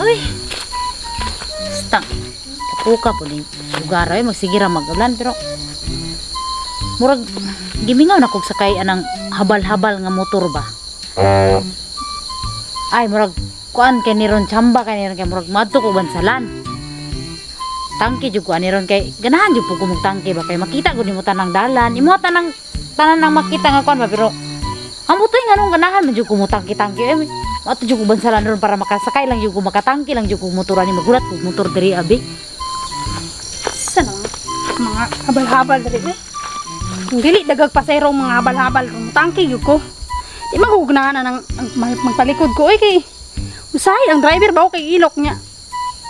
Uy. Basta. Kapuka po ni lugar ay magsige ra mag-ulan pero murag gimingaw na kog sakay anang habal-habal nga motor ba. Ay, murag kuan kay ni ron, tsamba kay ni ron, kay murag madto ko bansalan. Tangke jud ko ani ron kay ganahan jud po ko tangke ba kay makita gud nimo tanang dalan. Imo tanang tanan nang makita nga kuan ba, pero amot ay nganong ganahan man jud ko mo tangke-tangke eh. Ato jud ko bansalan ron para makasakay lang jud ko, makatangke lang jud ko motor ani, magulat ko motor diri abi. Sa nang mga habal-habal diri eh. Kung dili dagag pasero ang mga habal-habal kung tangke gyud ko. Di man ko ganahan ang, magtalikod ko oy, kay usahay ang driver ba kay ilok niya.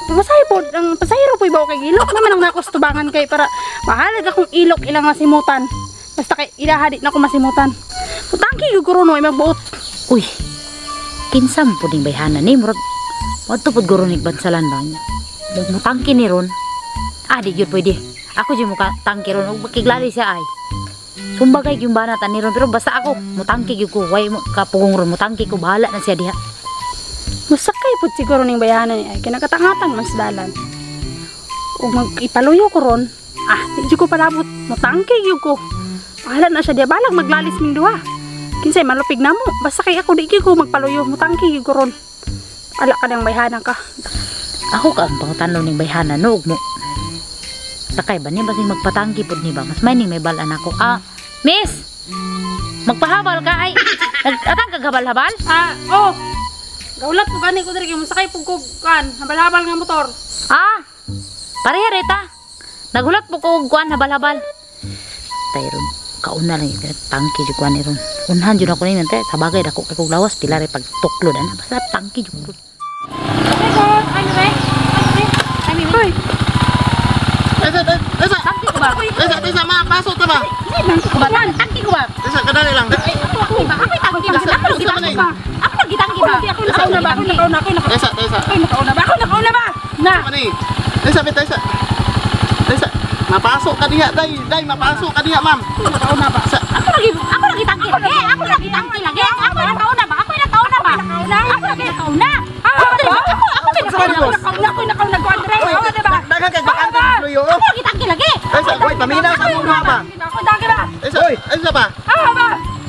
Usahay po ang pasahero po ba kay ilok naman ang nakustubangan kay para bahalag akong ilok ilang masimutan. Basta kay ilaha di na ko masimutan. Tangke gyud ko ron oy magbuot. Uy. Kinsa man pud ning bayhana ni, murag wadto pud guro ni bansalan ba niya. Murag mo tangke ni ron. Ah, di gyud pwede. Ako jud mo ka tangke ron ug makiglali siya ay. Sumbagay yung banat ani ron pero basta ako mutangke gyud ko, way mo kapugong ron, mutangke ko, bahala na siya diha. Musakay pud siguro ning bayanan ni ay kinakatangatang man sa dalan. Ug mag-ipaluyo ko ron. Ah, di jud ko palabot. Mutangke gyud ko. Bahala na siya diya, balag maglalis ming duha. Kinsay malupig na mo. Basta kay ako di gyud ko magpaluyo. Mutangke gyud ko ron. Ala ka nang bayhanan ka. Ako ka ang pangutanon ning bayhana no ug mo. Sakay ba niya basing magpatangki pud ni ba? Mas may ning may balan ako. Ah, miss. Magpahabal ka ay. Atang kaghabal-habal? Ah, oh. Gaulat ko gani ko diri kay mosakay pug ko kan, habal-habal nga motor. Ah. Pareha reta. Nagulat po ko og kuan habal-habal. Tayron kauna lang yun tangki jud kuan ron. Unhan jud ako ni te sa bagay dako kay kog lawas pila re pagtuklo na basta tangki jud ko. Okay ko, ano re? Ay, mi. Hoy, Tesa, tesa. Tangki ko ba? Tesa, tesa, ma, pasok ta ba? Tangki ko ba? Tangki ko ba? Tesa, kadali lang. Ay, ako ako ba? Ako tangki ba? Ako lagi tangki ba? Ako lagi tangki ba? ako nakauna ba? Ako nakauna, ako nakauna. Tesa, tesa. Ako nakauna ba? Ako nakauna ba? Na. Mani. Tesa, be, tesa. Tesa, mapasok ka diha, day, day, mapasok ka diha, ma'am. Ako nakauna ba? Sa, ako lagi tangki lagi. Ako lagi tangki lagi. Ako nakauna ba? Ako nakauna ba? Ako lagi nakauna. Ako ako ako may nakauna. Nakauna ako, nakauna ko Andre. Oo, di ba? Daghan kay bakante ng luyo. Ako lagi tangki lagi. Tesa, Hoy, paminaw sa mong duha ba? Ako dagi ba? Tesa, tesa ba? Ah, ba?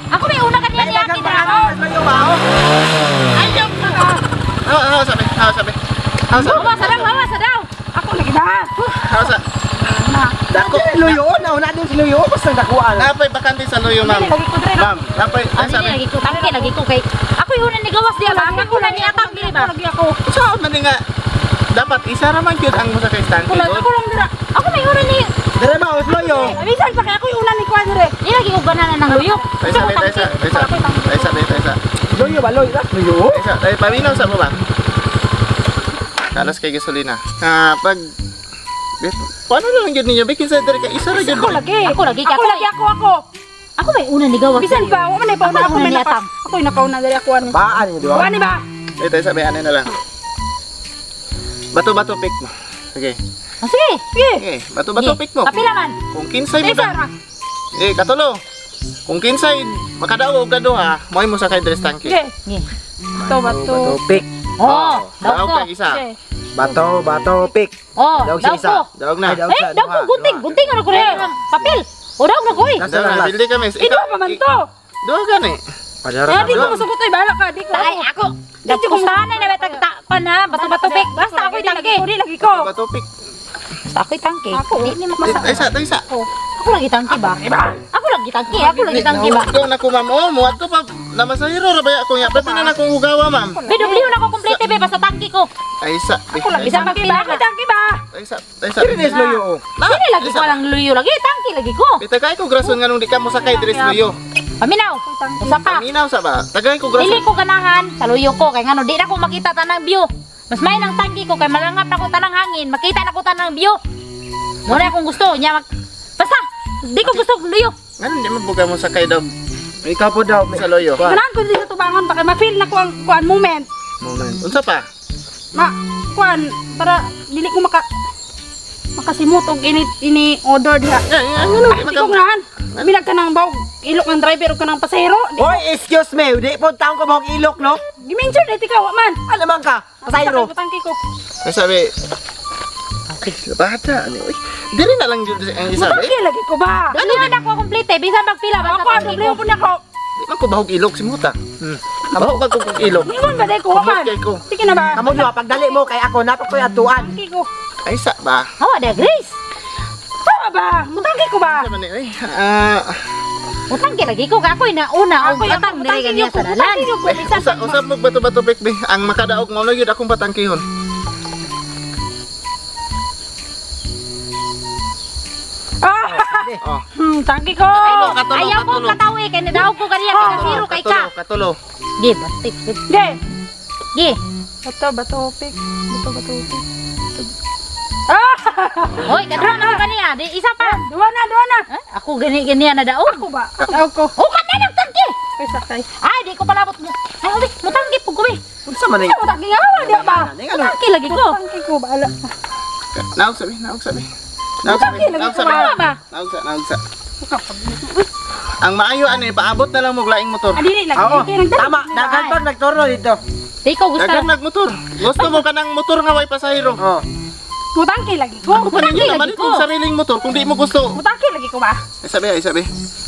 Ako may una kaniya ni Daghan Aki bakante dra. ng luyo ba? Oh. Ayaw! Hawa, hawa sabi, hawa sabi. Hawa sabi. Hawa sa daw, hawa sa daw. Ako lagi ba? Hawa sa. Dako luyo, nauna din si luyo basta dakuan. Napay bakante sa luyo, ma'am. Lagi ko dre. Ma'am, napay, Ano tesa, ni lagi ko tangki lagi ko kay ako yung una ni gawas diya ba? Ako una ni atang diri ba? Lagi ako. Saan man nga dapat isa ra man gyud ang mosakay sa tangke. Ako lang, ako lang dira. Ako may una ni Dire ba os luyo? Bisan pa kay ako yung una ni Kuan dre. Di lagi ko ganahan ng luyo. Tesa, be, tesa, tesa. Tesa, be, tesa. Luyo ba luyo? Luyo. Tesa, ay paminaw sa mo ba? Kalas kay gasolina. Ah, pag paano na lang gyud ninyo? Bikin sa diri ka isa ra gyud. Ako lagi. Ako lagi, Ako ako lagi ako ako. Ako may una ni gawas. Bisan pa, wa man ay pauna Ako ako una may ni naka. atang. Ako yung nakauna diri ako ani. Baan niyo duha? Kuan ni ba? Eh, tesa, be, ano na lang. Bato-bato pick mo. Sige. Oh, sige. Sige. Sige, bato-bato pick mo. Kapila man. Kung kinsay mo Tesa da. ra. Eh, katulo. Kung kinsay makadaog ka duha, moy mo sakay diri sa tangke. Sige. Sige. Bato bato. Bato pick. Oh, daw Daog ko. kag isa. Sige. Bato, bato pick. Oh, Daog daw sa isa. ko. Daog na. Ay, daog Eh, sa daw ko duha, gunting, duha. gunting ano ko rin. Papel. O daw na ko eh. Daog Nasa na, na last? bildi kami. Eh, duha pa man to. Duha gani. Padara Eh, na. di ko masugot oy, bahala ka, di ko. Tay ako. Dagpustahan na na tagta pa na bato-bato pick. Basta ako'y tangke. Di lagi ko. Bato pick. Basta ako'y tangke. Ako. Di ni makasa. Tesa, tesa. Ako lagi tangke ba? Ako lagi tangke, ako lagi tangke ba? Ikaw na ko ma'am. Oh, muadto pa namasahiro ra baya ko nya. Pati na na akong hugawa, ma'am. Be, dobliho na ko kompleto be basta tangke ko. Ay isa. Ako lagi Bisan tangke pagpila ba? Ako ka. tangke ba? Tesa, tesa. Dire ni luyo. Dili lagi ko lang luyo lagi, tangke lagi ko. Bitagay ko grason nganong di ka mosakay diri sa luyo. Paminaw. Usa pa. Paminaw sa ba? Tagay ko grason. Dili ko ganahan sa luyo ko kay ngano di na ko makita tanang view. Mas may nang tangki ko kay malangap na ko tanang hangin, makita na ko tanang view. Muna akong gusto nya mag basta di ko gusto luyo. Nganong di man buka mo sakay daw Ikaw po daw. sa luyo? Kuan. Ganahan ko diri sa tubangon ba kay ma-feel na ko ang kuan moment. Moment. Unsa pa? Ma, kuan para dili ko makasimot og ini ini order diha. Ngano Ah, di di ko ganahan. Bilag ka ng bawg. Ilok ang driver ug kanang pasahero. Hoy, excuse me, di po taong ka mahog ilok, no? Gimension dito ka wa man. Ano man ka? Pasahero. Mutangki ko. Ay sabi. Bata ani oy. Diri na lang jud ang isa be. Mutangki lagi ko ba? Ano man ako complete eh. Bisan magpila basta Ako ang tangki problema ko. po nako. Di man ko bahog ilok si muta. Bahog ka ko kog ilok. Ingon ba day ko wa man? Kumot kay ko. Sige na ba? Kamo nyo, pagdali mo kay ako, napak ko'y atuan. Mutangki ko. Ay sa ba. Hawa da Grace. Tawa ba? Mutangki ko ba? Sa man ni oy. Ah, Mutangki lagi ko kay ako'y nauna og Ako yung atang diri mutangki ganiya ko. sa dalan. Mutangki ko. Bisan usa usab mo bato-bato pek be. Ang makadaog mo gyud akong patangkihon. Ah! Oh. Tangki ko. Katulo, Ayaw ko katulo. katawi kay nadaog ko kaniya kay kasiro kay ka. Katulo, katulo. Gi, batik. Ge. Gi. Bato, bato, pik. Bato, bato, pik. Ah! Hoy, kadra na ko kaniya. Di isa pa. Duwa na, duwa na. Eh, ako gani ganiya na daog. Ako ba? Ako. Oh, kanina nagtangki. Ay, sakay. Ay, di ko palabot mo. Ay, obi, mutangki pug ko be. Unsa man ni? Ay, mutangki nga, di ba? Ano? Mutangki lagi ko. Mutangki ko ba? Ala. Naog sabi, naog sabi. Naog sabi, Mutangki lagi naog ko sabi. ba? ba? Naog sa, naog sa. Ang maayo ani paabot na lang mo laing motor. Ah, dili lagi. Oo, Kay nagdala. tama. Daghan pag nagturno dito. Di ko gusto. Daghan nagmotor. Gusto mo kanang motor nga way pasahero. Oh. Mutangki lagi ko. Ako pa ninyo Mutangki naman lagi itong ko. sariling motor kung di mo gusto. Mutangki lagi ko ba? Ay sabi, ay sabi.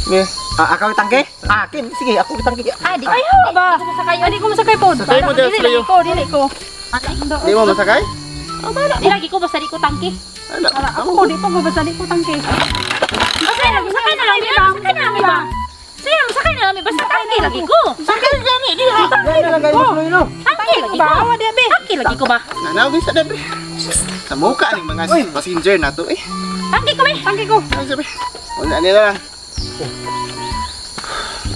Yeah. Ah, ako tangke? Akin, sige, ako tangke. Ay, di ko. Ay, hawa ba? Di ko masakay. Ay, di ko masakay po. Sakay mo, Del Dili Leo. lagi ko, dili ko. Di mo masakay? Di lagi ko basta di ko tangki. Ala. Ala, ako ko, di pa ko basta di ko tangki. Basta na, masakay na lang, masakay na lang ba? Sige, masakay na lang, basta tangki lagi ko. Sakay gani di ha. Dali na lang kayo mo no. Tangki lagi Ba, ko. awa di be. Tangki lagi ko ba? Nanaw sa dabi. Sa muka ning mga passenger na to eh. Tangki ko be. Tangki ko. Ay sabi. Wala nila lang.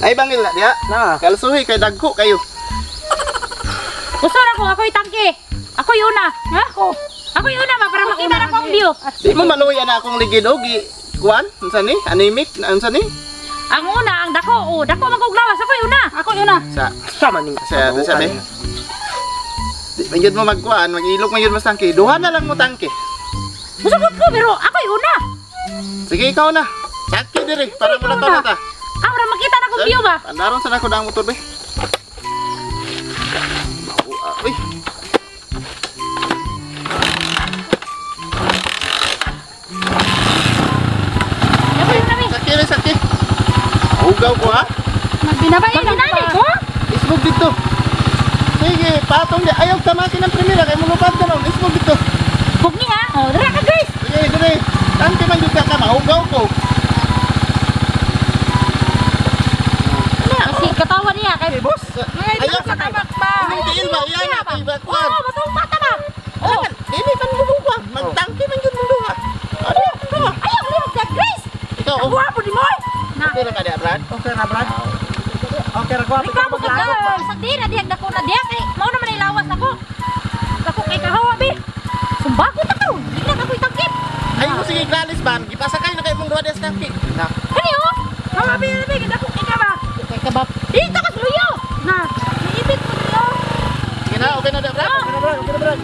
Ay bangil na diha. Na. Kalsuhi kay dagko kayo. Gusto na ko ako'y tangki. Ako'y una. Ha? Ako. Ako'y una ba para makita na ko ang view. Di mo maluya na akong ligid og gi kuan unsa ni? Anemic na unsa ni? Ang una, ang dako, oh, dako man kog lawas, ako'y una. Ako yun na. Sa Sama ning sa sabi. Di man gyud mo magkuan, mag-ilok man gyud mas tangke. Duha na lang mo tangke. Musugot ko pero ako'y una. Sige ikaw na. Sakit diri para mo ikaw na na. ta. Ah, para makita na kong view ba? Andaron sa nako ang motor be. Uy. Ako'y una be. Sakit re sakit. Ugaw ko ha. Magbinabay lang Magbinabay ba? ko? Ismog dito. Sige, patong di. Ayaw tamakin ang primera kay mulupad na ron. Ismog dito. Bugni ha. Oh, dira ka guys. Sige, dire. Tangke man jud ka ka maugaw ko. Kasi katawa niya kay boss. Ayaw Sa tabak ba? Imong tiil ba? Iyan na kay ba kuan. Oh, matong bata ba? Oh, dili man mo duha. Magtangke man jud mo duha. Ano? Duha. Ayaw, lihok sa Grace. Ikaw, oh. Guwapo di mo. eh. Na. Okay ra ka diha, Brad? Okay ra, Brad. Okay ra ko. Ikaw mo ka sa di na diyag dako na diya kay mao naman ay lawas nako. Dako kay kahawa be. Sumba ko ta karon. Di na ako'y tangkip. Ay mo sige gralis ban. Gipasakay na kay mong duha diha sa tangke. Na. Kani oh. Hawa be, be, dako kay ka ba? Kay kabab. Dito ka sa luyo. Na, niipit ko niyo. Sige na, okay na diha, Brad. Okay ra, Brad. Okay ra, Brad.